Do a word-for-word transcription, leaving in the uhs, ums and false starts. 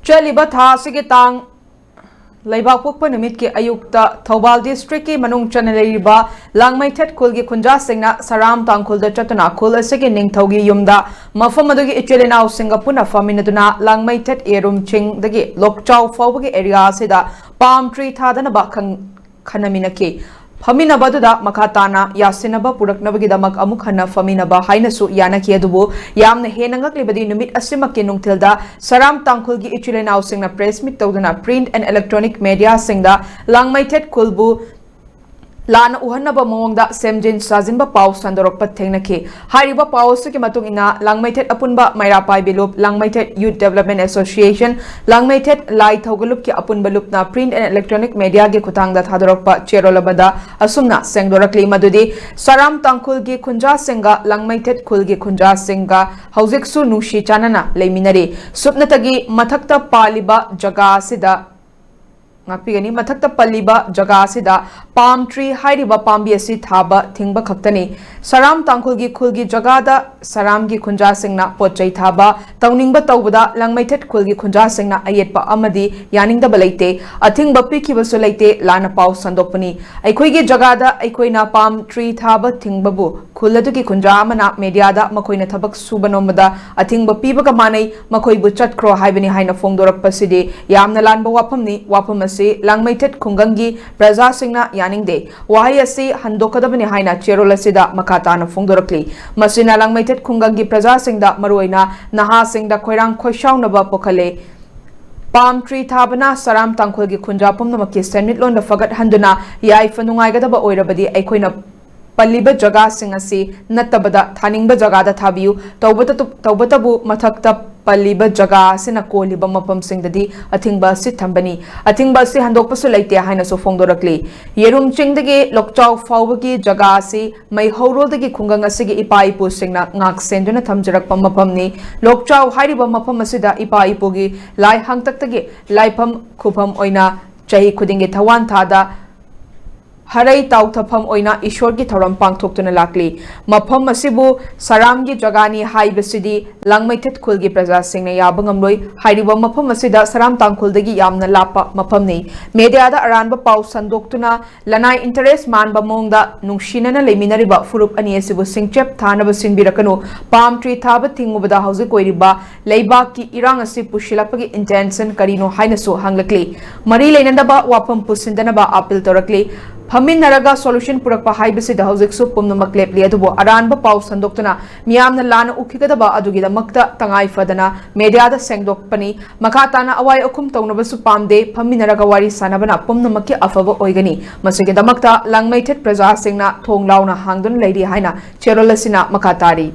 ꯆꯠꯂꯤꯕ ꯊꯥ ꯑꯁꯤꯒꯤ ꯇꯥꯡ ꯂꯩꯕꯥꯛ ꯄꯣꯛꯄ ꯅꯨꯃꯤꯠꯀꯤ ꯑꯌꯨꯛꯇ ꯊꯧꯕꯥꯜ ꯗꯤꯁꯇ꯭ꯔꯤꯛꯀꯤ ꯃꯅꯨꯡ ꯆꯟꯅ ꯂꯩꯔꯤꯕ ꯂꯥꯡꯃꯩꯊꯦꯠ ꯈꯨꯜꯒꯤ ꯈꯨꯟꯖꯥꯁꯤꯡꯅ ꯁꯔꯥꯝ ꯇꯥꯡꯈꯨꯜꯗ ꯆꯠꯇꯨꯅ ꯈꯨꯜ ꯑꯁꯤꯒꯤ ꯅꯤꯡꯊꯧꯒꯤ ꯌꯨꯝꯗ ꯃꯐꯝ ꯑꯗꯨꯒꯤ ꯏꯆꯤꯜ ꯏꯅꯥꯎꯁꯤꯡꯒ ꯄꯨꯟꯅ ꯐꯝꯃꯤꯟꯅꯗꯨꯅ ꯂꯥꯡꯃꯩꯊꯦꯠ ꯌꯦꯔꯨꯝ ꯆꯤꯡꯗꯒꯤ ꯂꯣꯛꯆꯥꯎ ꯐꯥꯎꯕꯒꯤ ꯑꯦꯔꯤꯌꯥ ꯑꯁꯤꯗ ꯄꯥꯝ ꯇ꯭ꯔꯤ ꯊꯥꯗꯅꯕ ꯈꯪ-, ꯈꯟꯅꯃꯤꯟꯅꯈꯤ꯫ ꯐꯝꯃꯤꯟꯅꯕ ꯑꯗꯨꯗ ꯃꯈꯥ ꯇꯥꯅ ꯌꯥꯁꯤꯟꯅꯕ ꯄꯨꯔꯛꯅꯕꯒꯤꯗꯃꯛ ꯑꯃꯨꯛ ꯍꯟꯅ ꯐꯝꯃꯤꯟꯅꯕ ꯍꯥꯏꯅꯁꯨ ꯌꯥꯅꯈꯤ꯫ ꯑꯗꯨꯕꯨ ꯌꯥꯝꯅ ꯍꯦꯟꯅ ꯉꯛꯂꯤꯕꯗꯤ ꯅꯨꯃꯤꯠ ꯑꯁꯤꯃꯛꯀꯤ ꯅꯨꯡꯊꯤꯜꯗ ꯁꯔꯥꯝ ꯇꯥꯡꯈꯨꯜꯒꯤ ꯏꯆꯤꯜ ꯏꯅꯥꯎꯁꯤꯡꯅ press meet ꯇꯧꯗꯨꯅ print and electronic mediaꯁꯤꯡꯗ ꯂꯥꯡꯃꯩꯊꯦꯠ ꯈꯨꯜꯕꯨ ꯂꯥꯟꯅ ꯎꯍꯟꯅꯕ ꯃꯑꯣꯡꯗ ꯁꯦꯝꯖꯤꯟ ꯁꯥꯖꯤꯟꯕ ꯄꯥꯎ ꯁꯟꯗꯣꯔꯛꯄ ꯊꯦꯡꯅꯈꯤ꯫ ꯍꯥꯏꯔꯤꯕ ꯄꯥꯎ ꯑꯁꯤꯒꯤ ꯃꯇꯨꯡ ꯏꯟꯅ ꯂꯥꯡꯃꯩꯊꯦꯠ ꯑꯄꯨꯟꯕ ꯃꯩꯔꯥ ꯄꯥꯏꯕꯤ ꯂꯨꯞ, ꯂꯥꯡꯃꯩꯊꯦꯠ Youth Development Association, ꯂꯥꯡꯃꯩꯊꯦꯠ ꯂꯥꯏ ꯊꯧꯒ ꯂꯨꯞꯀꯤ ꯑꯄꯨꯟꯕ ꯂꯨꯞꯅ print and electronic mediaꯒꯤ ꯈꯨꯠꯊꯥꯡꯗ ꯊꯥꯗꯣꯔꯛꯄ ꯆꯦꯔꯣꯜ ꯑꯃꯗ ꯑꯁꯨꯝꯅ ꯁꯦꯡꯗꯣꯔꯛꯂꯤ ꯃꯗꯨꯗꯤ ꯁꯔꯥꯝ ꯇꯥꯡꯈꯨꯜꯒꯤ ꯈꯨꯟꯖꯥꯁꯤꯡꯒ ꯂꯥꯡꯃꯩꯊꯦꯠ ꯈꯨꯜꯒꯤ ꯈꯨꯟꯖꯥꯁꯤꯡꯒ ꯍꯧꯖꯤꯛꯁꯨ ꯅꯨꯡꯁꯤ ꯆꯥꯟꯅꯅ ꯂꯩꯃꯤꯟꯅꯔꯤ꯫ ꯁꯨꯞꯅꯇꯒꯤ ꯃꯊꯛꯇ ꯄꯥꯜꯂꯤꯕ ꯖꯒꯥ ꯑꯁꯤꯗ ꯉꯥꯛꯄꯤꯒꯅꯤ꯫ ꯃꯊꯛꯇ ꯄꯜꯂꯤꯕ ꯖꯒꯥ ꯑꯁꯤꯗ palm tree ꯍꯥꯏꯔꯤꯕ ꯄꯥꯝꯕꯤ ꯑꯁꯤ ꯊꯥꯕ ꯊꯤꯡꯕ ꯈꯛꯇꯅꯤ꯫ ꯁꯔꯥꯝ ꯇꯥꯡꯈꯨꯜꯒꯤ ꯈꯨꯜꯒꯤ ꯖꯒꯥꯗ ꯁꯔꯥꯝꯒꯤ ꯈꯨꯟꯖꯥꯁꯤꯡꯅ ꯄꯣꯠ ꯆꯩ ꯊꯥꯕ ꯇꯧꯅꯤꯡꯕ ꯇꯧꯕꯗ ꯂꯥꯡꯃꯩꯊꯦꯠ ꯈꯨꯜꯒꯤ ꯈꯨꯟꯖꯥꯁꯤꯡꯅ ꯑꯌꯦꯠꯄ ꯑꯃꯗꯤ ꯌꯥꯅꯤꯡꯗꯕ ꯂꯩꯇꯦ꯫ ꯑꯊꯤꯡꯕ ꯄꯤꯈꯤꯕꯁꯨ ꯂꯩꯇꯦ꯫ ꯂꯥꯟꯅ ꯄꯥꯎ ꯁꯟꯗꯣꯛꯄꯅꯤ꯫ ꯑꯩꯈꯣꯏꯒꯤ ꯖꯒꯥꯗ ꯑꯩꯈꯣꯏꯅ palm tree ꯊꯥꯕ ꯊꯤꯡꯕꯕꯨ ꯈꯨꯜ ꯑꯗꯨꯒꯤ ꯈꯨꯟꯖꯥ ꯑꯃꯅ mediaꯗ ꯃꯈꯣꯏꯅ ꯊꯕꯛ ꯁꯨꯕ ꯅꯣꯝꯕꯗ ꯑꯊꯤꯡꯕ ꯄꯤꯕꯒ ꯃꯥꯟꯅꯩ, ꯃꯈꯣꯏꯕꯨ ꯆꯠꯈ꯭ꯔꯣ ꯍꯥꯏꯕꯅꯤ ꯍꯥꯏꯅ ꯐꯣꯡꯗꯣꯔꯛꯄꯁꯤꯗꯤ ꯌꯥꯝꯅ ꯂꯥꯟꯕ ꯋꯥꯐꯝꯅꯤ꯫ ꯋꯥꯐꯝ ꯑꯁꯤ ꯂꯥꯡꯃꯩꯊꯦꯠ ꯈꯨꯡꯒꯪꯒꯤ ꯄ꯭ꯔꯖꯥꯁꯤꯡꯅ ꯌꯥꯅꯤꯡꯗꯦ꯫ ꯋꯥꯍꯩ ꯑꯁꯤ ꯍꯟꯗꯣꯛꯀꯗꯕꯅꯤ ꯍꯥꯏꯅ ꯆꯦꯔꯣꯜ ꯑꯁꯤꯗ ꯃꯈꯥ ꯇꯥꯅ ꯐꯣꯡꯗꯣꯔꯛꯂꯤ꯫ ꯃꯁꯤꯅ ꯂꯥꯡꯃꯩꯊꯦꯠ ꯈꯨꯡꯒꯪꯒꯤ ꯄ꯭ꯔꯖꯥꯁꯤꯡꯗ, ꯃꯔꯨꯑꯣꯏꯅ ꯅꯍꯥꯁꯤꯡꯗ ꯈꯣꯏꯔꯥꯡ ꯈꯣꯏꯁꯥꯎꯅꯕ ꯄꯣꯛꯍꯜꯂꯦ꯫ Palm tree ꯊꯥꯕꯅ ꯁꯔꯥꯝ ꯇꯥꯡꯈꯨꯜꯒꯤ ꯈꯨꯟꯖꯥ ꯄꯨꯝꯅꯃꯛꯀꯤ ꯁꯦꯟꯃꯤꯠꯂꯣꯟꯗ ꯐꯒꯠꯍꯟꯗꯨꯅ ꯌꯥꯏꯐ ꯅꯨꯡꯉꯥꯏꯒꯗꯕ ꯑꯣꯏꯔꯕꯗꯤ ꯑꯩꯈꯣꯏꯅ ꯄꯜꯂꯤꯕ ꯖꯒꯥꯁꯤꯡ ꯑꯁꯤ ꯅꯠꯇꯕꯗ ꯊꯥꯅꯤꯡꯕ ꯖꯒꯥꯗ ꯊꯥꯕꯤꯌꯨ꯫ ꯇꯧꯕꯇ-, ꯇꯧꯕꯇꯕꯨ ꯃꯊꯛꯇ ꯄꯜꯂꯤꯕ ꯖꯒꯥ ꯑꯁꯤꯅ ꯀꯣꯜꯂꯤꯕ ꯃꯐꯝꯁꯤꯡꯗꯗꯤ ꯑꯊꯤꯡꯕ ꯑꯁꯤ ꯊꯝꯕꯅꯤ꯫ ꯑꯊꯤꯡꯕ ꯑꯁꯤ ꯍꯟꯗꯣꯛꯄꯁꯨ ꯂꯩꯇꯦ ꯍꯥꯏꯅꯁꯨ ꯐꯣꯡꯗꯣꯔꯛꯂꯤ꯫ ꯌꯦꯔꯨꯝ ꯆꯤꯡꯗꯒꯤ ꯂꯣꯛꯆꯥꯎ ꯐꯥꯎꯕꯒꯤ ꯖꯒꯥ ꯑꯁꯤ ꯃꯩꯍꯧꯔꯣꯜꯗꯒꯤ ꯈꯨꯡꯒꯪ ꯑꯁꯤꯒꯤ ꯏꯄꯥ ꯏꯄꯨꯁꯤꯡꯅ ꯉꯥꯛ ꯁꯦꯟꯗꯨꯅ ꯊꯝꯖꯔꯛꯄ ꯃꯐꯝꯅꯤ꯫ ꯂꯣꯛꯆꯥꯎ ꯍꯥꯏꯔꯤꯕ ꯃꯐꯝ ꯑꯁꯤꯗ ꯏꯄꯥ ꯏꯄꯨꯒꯤ ꯂꯥꯏ ꯍꯥꯡꯇꯛꯇꯒꯤ ꯂꯥꯏꯐꯝ ꯈꯨꯐꯝ ꯑꯣꯏꯅ ꯆꯍꯤ ꯈꯨꯗꯤꯡꯒꯤ ꯊꯧꯋꯥꯟ ꯊꯥꯗ ꯍꯔꯩ ꯇꯥꯎꯊꯐꯝ ꯑꯣꯏꯅ ꯏꯁꯣꯔꯒꯤ ꯊꯧꯔꯝ ꯄꯥꯡꯊꯣꯛꯇꯨꯅ ꯂꯥꯛꯂꯤ꯫ ꯃꯐꯝ ꯑꯁꯤꯕꯨ ꯁꯔꯥꯝꯒꯤ ꯖꯒꯥꯅꯤ ꯍꯥꯏꯕꯁꯤꯗꯤ ꯂꯥꯡꯃꯩꯊꯦꯠ ꯈꯨꯜꯒꯤ ꯄ꯭ꯔꯖꯥꯁꯤꯡꯅ ꯌꯥꯕ ꯉꯝꯂꯣꯏ꯫ ꯍꯥꯏꯔꯤꯕ ꯃꯐꯝ ꯑꯁꯤꯗ ꯁꯔꯥꯝ ꯇꯥꯡꯈꯨꯜꯗꯒꯤ ꯌꯥꯝꯅ ꯂꯥꯞꯄ ꯃꯐꯝꯅꯤ꯫ ꯃꯦꯗꯤꯌꯥꯗ ꯑꯔꯥꯟꯕ ꯄꯥꯎ ꯁꯟꯗꯣꯛꯇꯨꯅ ꯂꯅꯥꯏ ꯏꯟꯇꯔꯦꯁ ꯃꯥꯟꯕ ꯃꯑꯣꯡꯗ ꯅꯨꯡꯁꯤꯅꯅ ꯂꯩꯃꯤꯟꯅꯔꯤꯕ ꯐꯨꯔꯨꯞ ꯑꯅꯤ ꯑꯁꯤꯕꯨ ꯁꯤꯡꯆꯦꯞ ꯊꯥꯅꯕ ꯁꯤꯟꯕꯤꯔꯛꯀꯅꯨ꯫ ꯄꯥꯝ ꯇ꯭ꯔꯤ ꯊꯥꯕ ꯊꯤꯡꯉꯨꯕꯗ ꯍꯧꯖꯤꯛ ꯑꯣꯏꯔꯤꯕ ꯂꯩꯕꯥꯛꯀꯤ ꯏꯔꯥꯡ ꯑꯁꯤ ꯄꯨꯁꯤꯜꯂꯛꯄꯒꯤ ꯏꯟꯇꯦꯟꯁꯟ ꯀꯔꯤꯅꯣ ꯍꯥꯏꯅꯁꯨ ꯍꯪꯂꯛꯂꯤ꯫ ꯃꯔꯤ ꯂꯩꯅꯗꯕ ꯋꯥꯐꯝ ꯄꯨꯁꯤꯟꯗꯅꯕ ꯑꯥꯄꯤꯜ ꯇꯧꯔꯛꯂꯤ꯫ ꯐꯝꯃꯤꯟꯅꯔꯒ ꯁꯣꯂꯨꯁꯟ ꯄꯨꯔꯛꯄ ꯍꯥꯏꯕꯁꯤꯗ ꯍꯧꯖꯤꯛꯁꯨ ꯄꯨꯝꯅꯃꯛ ꯂꯦꯞꯂꯤ, ꯑꯗꯨꯕꯨ ꯑꯔꯥꯟꯕ ꯄꯥꯎ ꯁꯟꯗꯣꯛꯇꯨꯅ ꯃꯤꯌꯥꯝꯅ ꯂꯥꯟꯅ ꯎꯈꯤꯒꯗꯕ ꯑꯗꯨꯒꯤꯗꯃꯛꯇ ꯇꯉꯥꯏ ꯐꯗꯅ ꯃꯦꯗꯤꯌꯥꯗ ꯁꯦꯡꯗꯣꯛꯄꯅꯤ꯫ ꯃꯈꯥ ꯇꯥꯅ ꯑꯋꯥꯏ ꯑꯈꯨꯝ ꯇꯧꯅꯕꯁꯨ ꯄꯥꯝꯗꯦ꯫ ꯐꯝꯃꯤꯟꯅꯔꯒ ꯋꯥꯔꯤ ꯁꯥꯟꯅꯕꯅ ꯄꯨꯝꯅꯃꯛꯀꯤ ꯑꯐꯕ ꯑꯣꯏꯒꯅꯤ꯫ ꯃꯁꯤꯒꯤꯗꯃꯛꯇ ꯂꯥꯡꯃꯩꯊꯦꯠ ꯄ꯭ꯔꯖꯥꯁꯤꯡꯅ ꯊꯣꯡ ꯂꯥꯎꯅ ꯍꯥꯡꯗꯨꯅ ꯂꯩꯔꯤ ꯍꯥꯏꯅ ꯆꯦꯔꯣꯜ ꯑꯁꯤꯅ ꯃꯈꯥ ꯇꯥꯔꯤ꯫